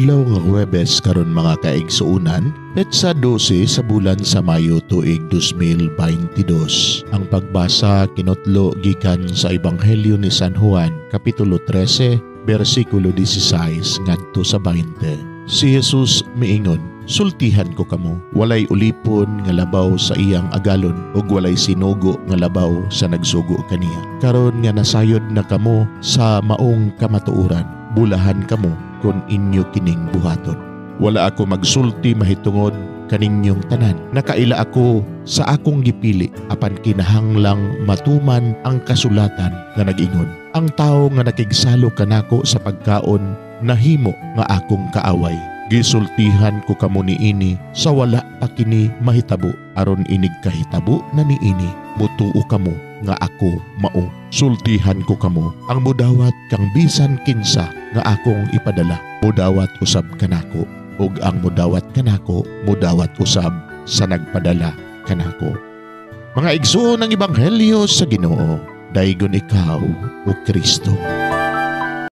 Adlaw nga Huwebes karon, mga kaigsuonan, petsa 12 sa bulan sa Mayo, tuig 2022. Ang pagbasa kinutlo gikan sa Ebanghelyo ni San Juan, kapitulo 13, bersikulo 16 ngadto sa 20. Si Jesus miingon, "Sultihan ko kamo, walay ulipon nga labaw sa iyang agalon ug walay sinugo nga labaw sa nagsugo kaniya. Karon nga nasayod na kamo sa maong kamatuoran, bulahan kamo kung inyo kining buhaton. Wala ako magsulti mahitungod kaninyong tanan. Nakaila ako sa akong gipili, apan kinahanglang matuman ang kasulatan nga nag-ingon: 'Ang tawo nga nakigsalo kanako sa pagkaon nahimo nga akong kaaway.' Gisultihan ko kamo niini sa wala pa kini mahitabo, aron inig kahitabo na niini, mutuo kamo nga ako mao. Sultihan ko kamo, ang mudawat kang bisan kinsa nga akong ipadala, mudawat usab kanako, ug ang mudawat kanako, mudawat usab sa nagpadala kanako." Mga igsoon, ang Ebanghelyo sa Ginoo. Daygon ikaw, o Kristo.